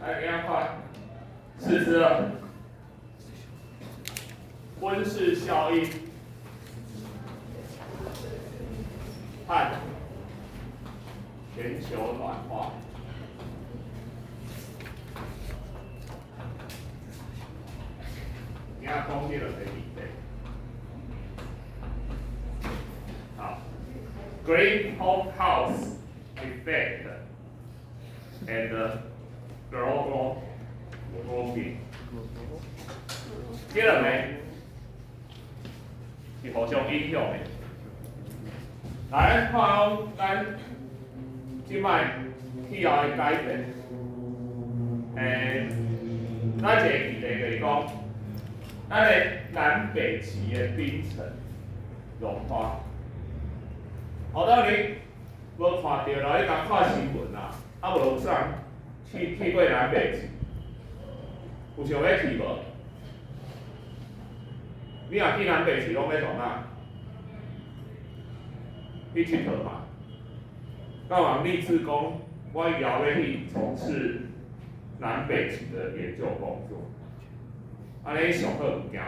來，給大家看42，溫室效應和全球暖化。你看空氣的水比對。好，Greenhouse effect and global warming。這兩个是互相影響的。來，咱看講咱這擺氣候的改變，咱一个議題就是講，咱的南北極的冰層融化。哦，當你無看著啦，你通看新聞啦，啊無有啥去過南北極，有想欲去無？你若去南北極，攏欲創啥？去𨑨迌嘛？敢有人立志講，我以後欲去從事南北極的研究工作，按呢上好毋驚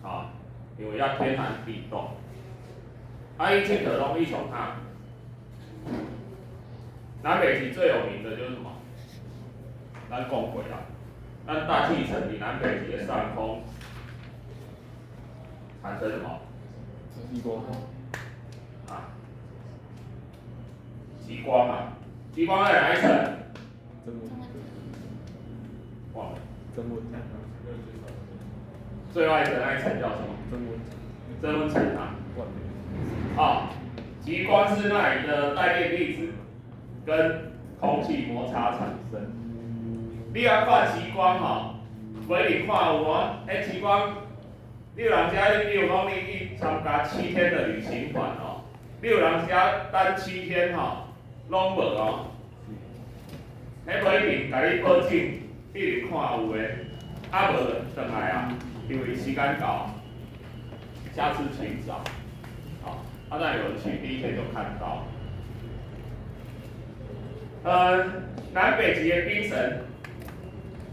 寒，啊，因為遐天寒地凍。啊，伊𨑨迌攏去創啥？南北極最有名的就是什麼？咱講過啦，咱大氣層佇南北極的上空產生什麼？極光。啊？極光啊！極光在哪一層？增溫。忘了。增溫。最外層那一層叫什麼？增溫。增溫層啊。啊，極光是那裡的帶電粒子跟空氣摩擦產生。你若看極光吼，無一定看有哦。欸，極光，你有人遮，比如講你去參加7天的旅行團哦，你有人遮等七天吼，攏無哦。彼無一定共你保證一直看有的，啊無轉來啊，因為時間到，下次請早。啊，那有人去第一天就看到。南北極的冰層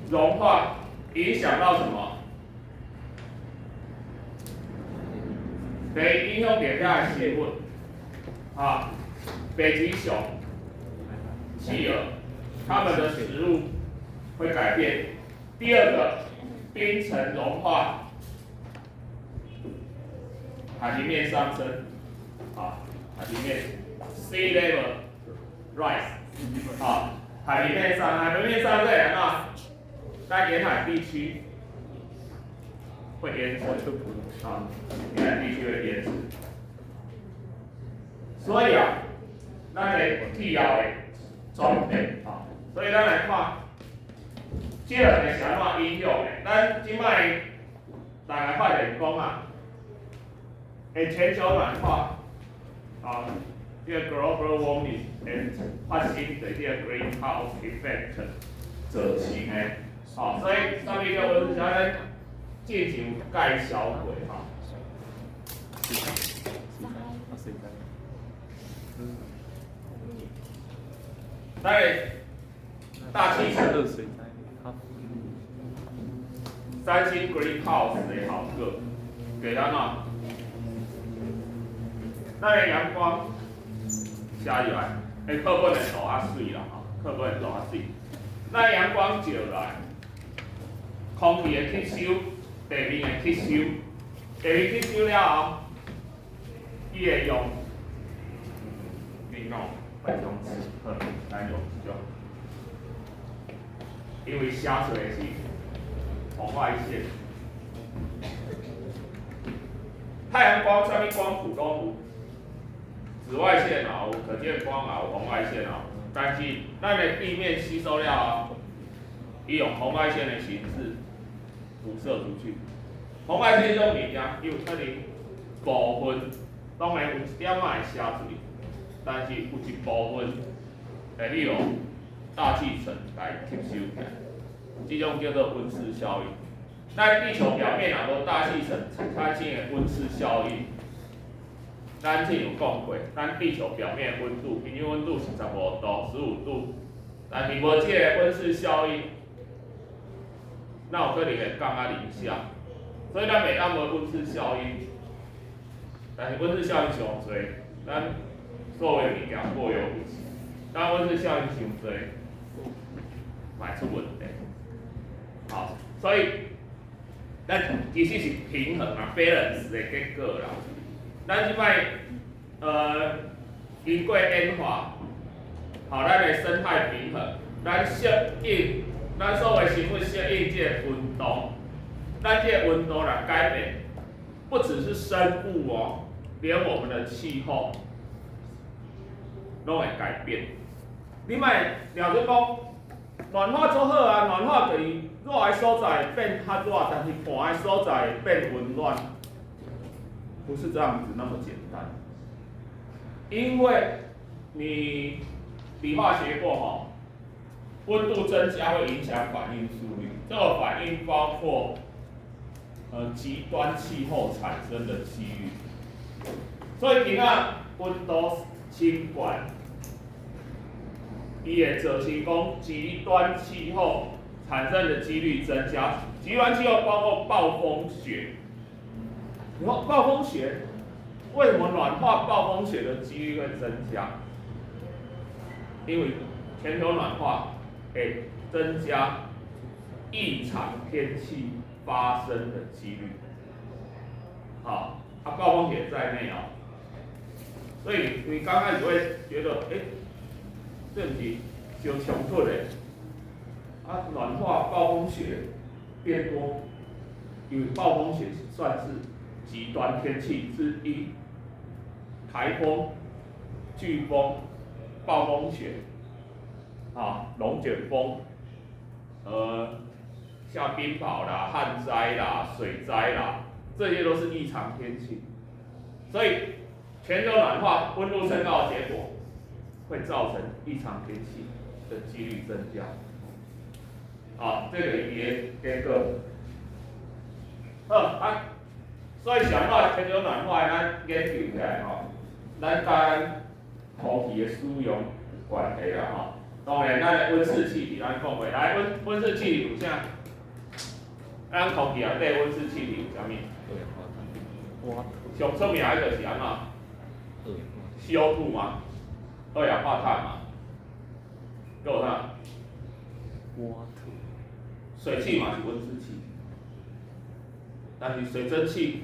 融化，影響到什麼？第一，影響著遐的食物，啊，北極熊、企鵝，它們的食物會改變。第二個，冰層融化，海平面上升，啊，海平面 sea level rise，啊，海平面上升啊，在沿海地區會淹水，啊，沿海地區會淹水。所以啊，咱的氣候會轉變，啊，所以咱來看，這兩个是按怎影響的？咱這擺大家發現講啊，全球暖化，啊，這个 global warming 會發生的這个 greenhouse effect 造成的，啊，所以啥物叫溫室效應？之前有介紹過吼。啊，誰知？咱的大氣層三星 greenhouse 的效果，給咱啊，咱的陽光射入來，課本的圖較媠啦吼，課本的圖較媠。咱陽光照來，空氣會吸收，地面會吸收，地面吸收了後，伊會用電腦來用好，咱用這種，因為寫出來是紅外線。太陽光啥物光譜攏有，紫外線也有，可見光也有，紅外線也有，但是咱的地面吸收了後，伊用紅外線的形式輻射出去。紅外線這種物件，伊有可能部分，當然有一點仔會射出去，但是有一部分會去予大氣層來吸收起來，這種叫做溫室效應。咱地球表面若無大氣層產生的溫室效應，咱之前有講過，咱地球表面溫度平均溫度是15度、15度，但是無這个溫室效應，哪有可能會降啊零下？所以咱袂當無溫室效應，但是溫室效應傷濟，咱所有物件過猶不及。當溫室效應傷濟，嘛會出問題。好，所以咱其實是平衡啊，balance 的結果啦。咱這擺經過演化，好，咱的生態平衡，咱適應，咱所謂生物適應這個溫度，咱這個溫度來改變，不只是生物哦，連我們的氣候攏會改變。你莫掠做講暖化做好啊，暖化就是熱的所在變較熱，但是寒的所在變溫暖，不是這樣子那麼簡單。因為你理化學過吼，溫度增加會影響反應速率，這個反應包括極端氣候產生的幾率。所以今仔溫度升懸，伊會造成講極端氣候產生的幾率增加。極端氣候包括暴風雪。你說暴風雪，為什麼暖化暴風雪的幾率會增加？因為全球暖化會增加異常天氣發生的幾率。好，啊，暴風雪在內哦。所以你剛開始會覺得，欸，這毋是相衝突的，啊，暖化暴風雪變多，因為暴風雪算是極端天氣之一，颱風、颶風、暴風雪，啊，龍捲風，像冰雹啦、旱災啦、水災啦，這些都是異常天氣。所以全球暖化、溫度升高的結果，會造成異常天氣的幾率增加。好，這個伊的結果。好啊，所以想到全球暖化，咱研究起來吼，咱佮咱空氣的使用有關係啦吼。當然，咱的溫室氣體咱講過，來溫室氣體有啥？咱空氣內底溫室氣體有啥物？二氧化碳。哇。上出名的就是按怎？二氧化碳。 CO2 嘛，二氧化碳嘛。閣有啥？挖土。水汽嘛是溫室氣體，但是水蒸氣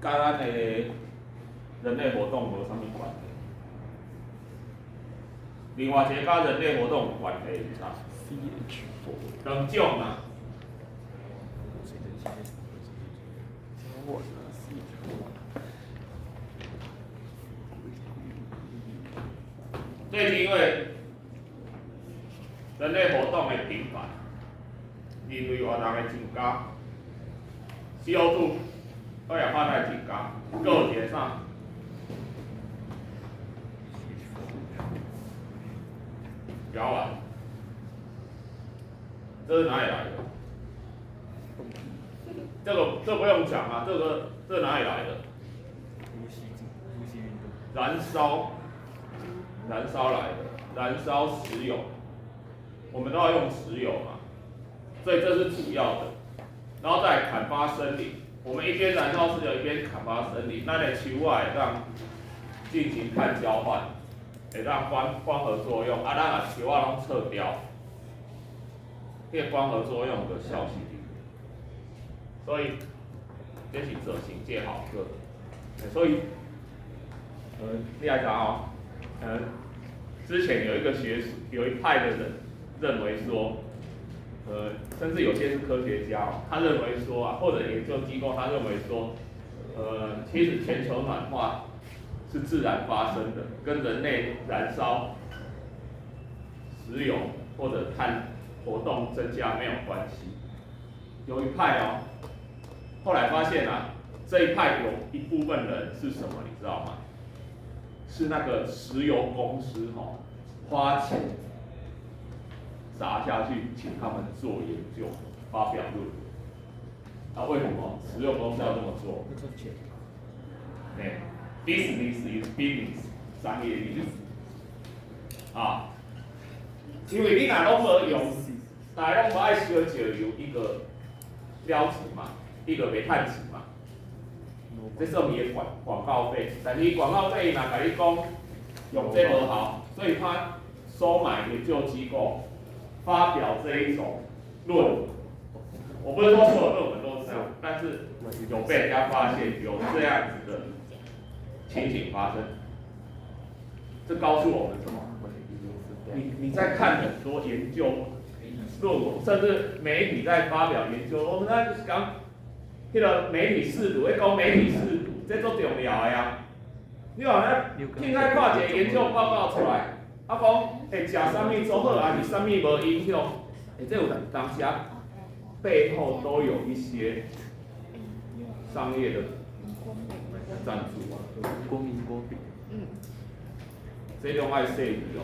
佮咱的人類活動無啥物關係。另外一個佮人類活動有關係是啥？ CH4。兩種啊。水蒸氣。我 CH4。最近因為人類活動的頻繁，人類活動的增加，CO2 二氧化碳增加，閣有一個啥？甲烷，這是哪裡來的？這個這不用講啊，這個這哪裡來的？呼吸運動。燃燒，燃燒來的，燃燒石油，我們都要用石油嘛，所以這是主要的。然後再砍伐森林，我們一邊燃燒石油，一邊砍伐森林，咱的樹仔會當進行碳交換，會當光合作用，啊，咱若樹仔攏撤掉，彼個光合作用就消失去。所以這是造成這個效果。所以，你來講哦，之前有一個學術，有一派的人認為說，甚至有些是科學家哦，他認為說啊，或者研究機構他認為說，其實全球暖化是自然發生的，跟人類燃燒石油或者碳活動增加沒有關係。有一派哦，後來發現啊，這一派有一部分人是什麼，你知道嗎？是那個石油公司吼，花錢砸下去，請他們做研究、發表論文。啊，為什麼石油公司要這麼做？賺錢。哎，business is business，商業利益。啊，因為你若攏無用，大家攏無愛燒石油，伊就了錢嘛，伊就袂趁錢嘛。這算伊的廣告費，但是廣告費伊若共你講用這無效，所以他收買研究機構發表這一種論文。我不是說所有論文都是這樣，但是有被人家發現有這樣子的情形發生。這告訴我們什麼？你在看很多研究論文，甚至媒體在發表研究，我們在講彼个媒體識讀，咧講媒體識讀，這足重要的啊！你話咧，凊彩看一个研究報告出來，啊講會食啥物做好，還是啥物無影響？欸，這有當時啊，背後都有一些商業的贊助啊。光明鍋餅。這種愛細膩哦，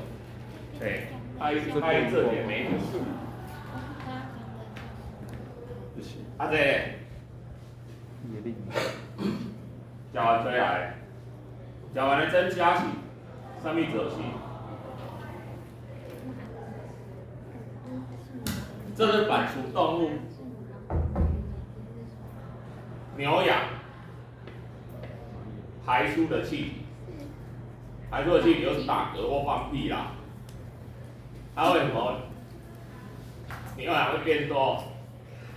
欸，愛愛做點媒體識讀。不行。啊這個。野力。甲烷吹來，甲烷的增加是啥物造成？這是反芻動物，牛羊排出的氣體，排出的氣體就是打嗝或放屁啦。啊，為什麼牛羊會變多？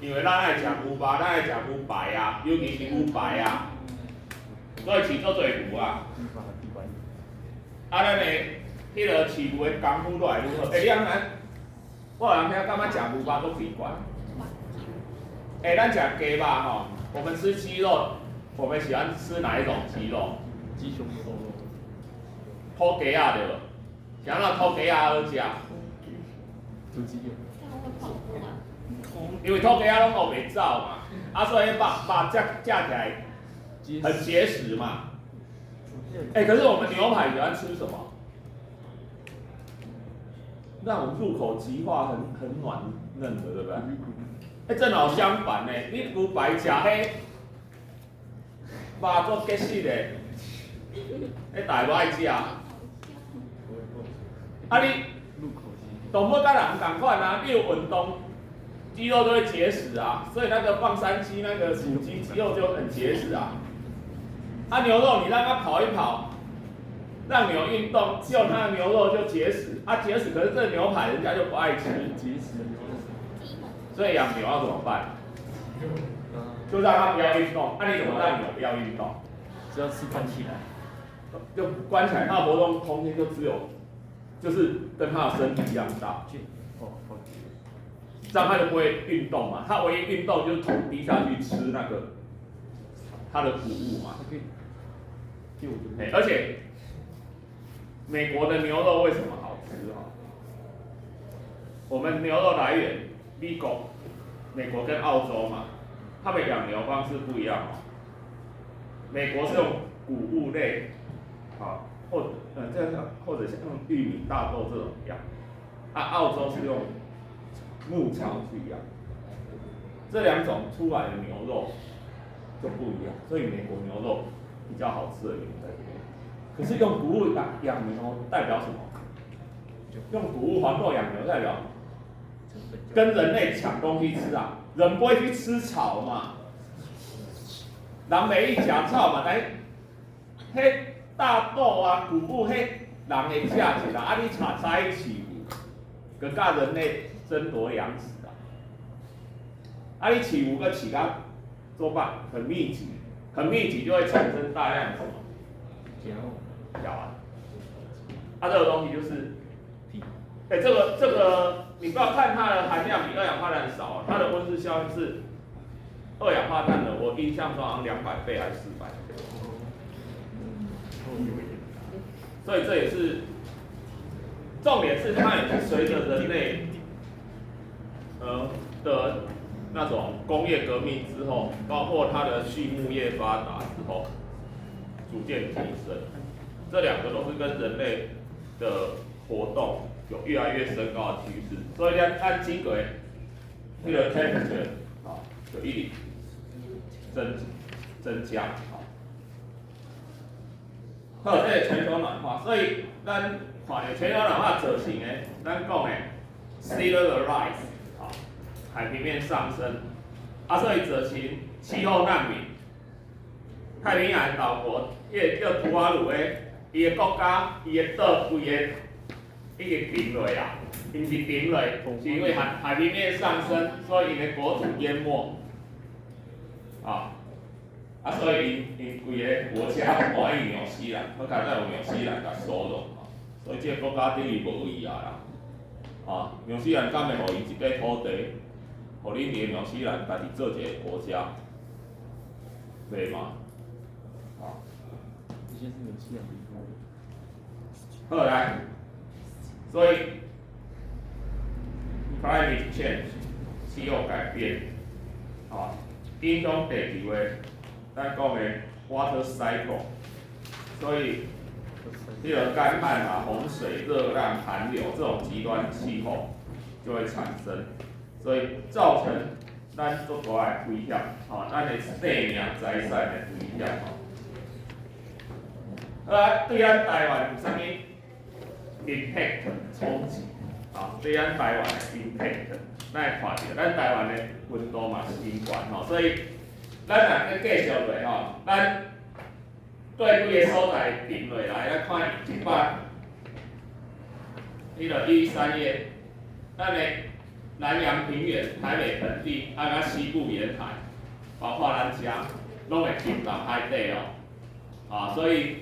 因為咱愛食牛肉，咱愛食牛排啊，尤其是牛排啊，所以飼足濟牛啊。啊，咱的彼个飼牛的工夫愈來愈好。欸，你通知？我有人聽感覺食牛肉足奇怪。欸，咱食雞肉吼，我們吃雞肉，我們喜歡吃哪一種雞肉？雞胸肉。土雞仔對無？啥人土雞仔好食？土雞。因為土雞仔攏烏白走嘛，啊，所以肉肉食食起來很結實嘛。欸，可是我們牛排喜歡吃什麼？那種入口即化很軟嫩的，對不對？欸，正好相反呢，你牛排食彼肉足結實的，彼大家無愛食。啊你動物佮人仝款啊，你有運動，肌肉都會結實啊，所以那個放山雞那個土雞肌肉就很結實啊。啊牛肉你讓它跑一跑，讓牛運動，就它的牛肉就結實，啊結實，可是這個牛排人家就不愛吃。結實。所以養牛要怎麼辦？就讓它不要運動。那你怎麼讓牛不要運動？只要吃關起來。就關起來，它的活動空間就只有，就是跟它的身體一樣大。這樣它就不會運動嘛。它唯一運動就是頭低下去吃那個它的穀物嘛。欸，而且美國的牛肉為什麼好吃啊？我們牛肉來源美國，美國跟澳洲嘛，他們養牛方式不一樣哦。美國是用穀物類，啊，或這樣或者像用玉米、大豆這種養，啊，澳洲是用牧草去養，這兩種出來的牛肉就不一樣，所以美國牛肉比較好吃的原因在這邊。可是用穀物養牛代表什麼？用穀物黃豆養牛代表跟人類搶東西吃啊！人不會去吃草嘛，人袂去食草嘛，但彼大豆啊、穀物，彼人會食一啦，啊你插在一起，閣佮人類爭奪糧食啊！啊你飼牛閣飼甲做辦很密集，很密集就會產生大量什麼？甲烷。啊，這個東西就是，欸，這個你不要看它的含量比二氧化碳少啊，它的溫室效應是二氧化碳的，我印象中好像200倍還是400倍。所以這也是重點，是它也是隨著人類的那種工業革命之後，包括它的畜牧業發達之後，逐漸提升。這兩個都是跟人類的活動有越來越升高的趨勢，所以咧，按這個那個 temperature 啊，就一直增加啊。好，這個全球暖化，所以咱看著全球暖化造成的，咱講的 sea level rise，啊，海平面上升，啊，所以造成氣候難民。太平洋島國，彼个叫吐瓦魯的，伊的國家，伊的島規个已經沉落啊，毋是沉落，是因為海平面上升，所以𪜶的國土淹沒。啊，啊，所以𪜶規个國家搬去紐西蘭，好佳哉有紐西蘭共收容，所以這個國家等於無去啊啦。啊，紐西蘭敢會予𪜶一塊土地，予恁佇紐西蘭家己做一個國家，袂嘛？啊，這些是紐西蘭的一部分。好來，所以 climate change 氣候改變，啊，影響地球的，咱講的 water cycle，所以這個乾旱啊、洪水、熱浪、寒流這種極端氣候就會產生，所以造成咱足大的危險，吼，咱的生命財產的危險，吼。好啊，對咱台灣有啥物 impact 衝擊？啊，對咱台灣的 impact，咱會看著，咱台灣的溫度嘛是真懸吼，所以咱若閣繼續落吼，咱對幾个所在沉落來，咱看一百，彼個113頁，咱的南陽平原、台北盆地，啊，佮西部沿海，包括咱遮，攏會沉到海底哦。啊，所以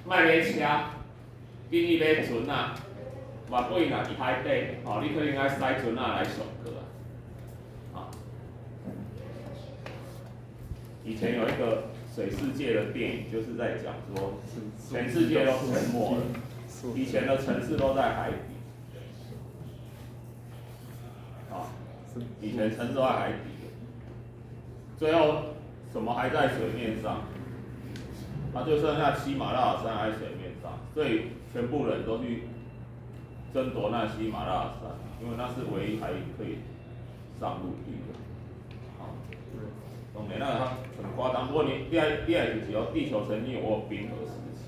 莫買車，建議買船仔，原本若佇海底，吼，你可能愛駛船仔來上課啊。啊，以前有一個水世界的電影，就是在講說，全世界都沉沒了，以前的城市都在海底。啊，以前城市都在海底，最後什麼還在水面上？啊，就剩下喜馬拉雅山還在水面上，所以全部人都去爭奪那喜馬拉雅山，因為那是唯一還可以上陸地的。啊，當然那個很誇張，不過你愛就是說，地球曾經有過冰河時期，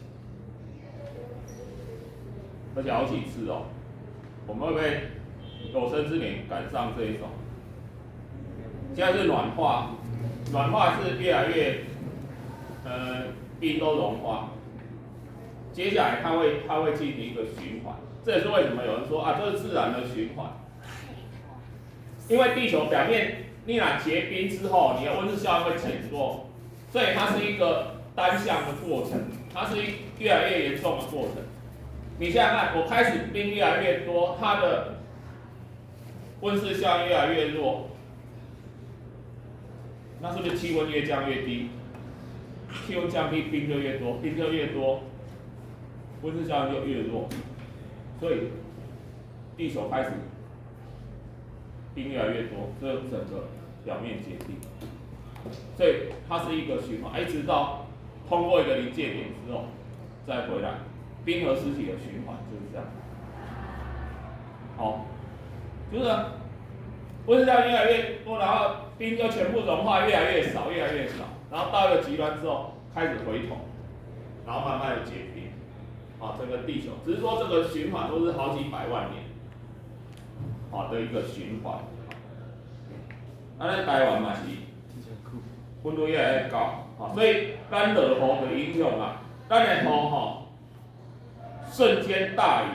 而且好幾次哦。我們會不會有生之年趕上這一種？現在是暖化，暖化是越來越，冰都融化，接下來它會進行一個循環，這也是為什麼有人說啊，這是自然的循環，因為地球表面你若結冰之後，你的溫室效應會減弱，所以它是一個單向的過程，它是一越來越嚴重的過程。你想想看，我開始冰越來越多，它的溫室效應越來越弱，那是不是氣溫越降越低？氣溫降低，冰就越多，冰就越多，溫室效應就越弱，所以地球開始冰越來越多，這整個表面結冰，所以它是一個循環，一直到通過一個臨界點之後再回來，冰河時期的循環就是這樣。好，就是溫室效應越來越多，然後冰就全部融化，越來越少，越來越少。然後到一個極端之後，開始回頭，然後慢慢的結冰，啊，整個地球，只是說這個循環都是好幾百萬年，啊的一個循環。啊，咱台灣嘛是，溫度越來越高，啊，所以咱落雨的影響啊，咱的雨吼，瞬間大雨，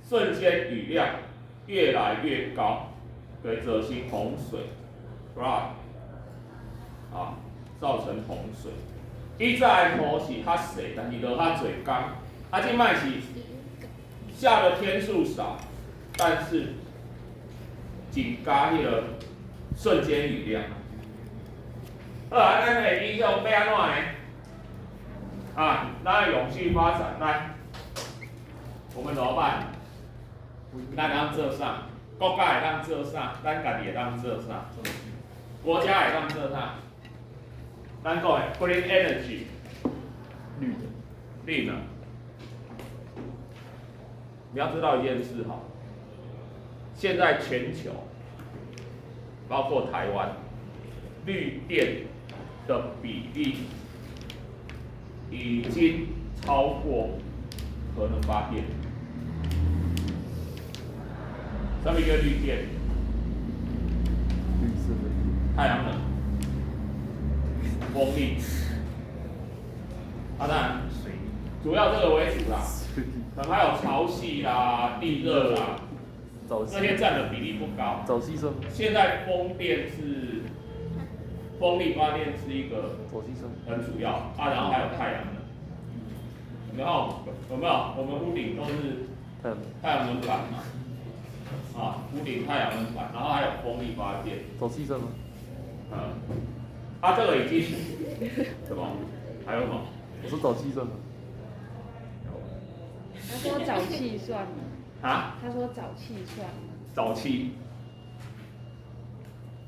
瞬間雨量越來越高，對，造成洪水，flood，啊。造成洪水。以前的雨是較細，但是落較濟工。啊，這擺是下的天數少，但是增加彼個瞬間雨量。好啊，咱的影響欲按怎呢？啊，咱永續發展來，我們怎麼辦？咱會當做啥？國家會當做啥？咱家己會當做啥？國家會當做啥？咱講的 green energy，綠的，綠能。你要知道一件事哈，現在全球，包括台灣，綠電的比例已經超過核能發電。啥物叫綠電？綠色的。太陽能、風力。啊，當然，主要這個為主啦，可能還有潮汐啦、地熱啦，沼氣這些佔的比例不高。沼氣算嗎？現在風電是風力發電是一個沼氣算嗎？很主要啊，然後還有太陽能。然後有沒有？我們屋頂都是太陽能。太陽能板嘛，啊，屋頂太陽能板，然後還有風力發電。沼氣算嗎？嗯，啊，這個已經什麼？還有什麼？我說沼氣算嗎？他說沼氣算嗎？啊？他說沼氣算嗎？沼氣，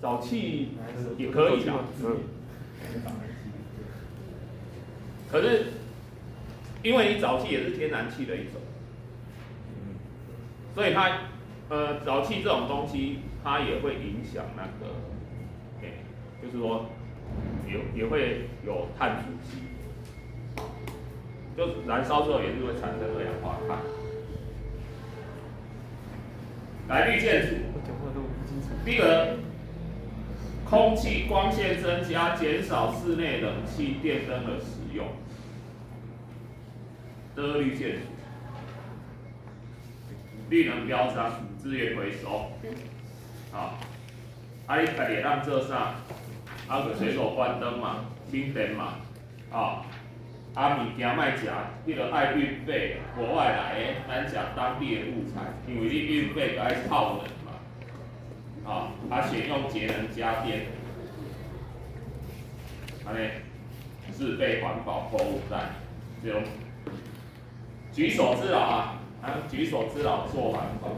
沼氣也可以啦。嗯。可是，因為你沼氣也是天然氣的一種，所以它，沼氣這種東西，它也會影響那個，欸，就是說，也會有碳足跡，就燃燒之後也是會產生二氧化碳。來，綠建築。我講話都不清楚。第一個，空氣光線增加，減少室內冷氣、電燈的使用。這是綠建築。綠能標章，資源回收。啊，啊，你家己會當做啥？啊，就隨手關燈嘛，省電嘛，啊，啊，物件莫食，彼个愛運費，國外來的，咱食當地的物產，因為你運費就愛耗能嘛，啊，啊，選用節能家電，按呢，自備環保購物袋，這種舉手之勞啊，啊，舉手之勞做環保。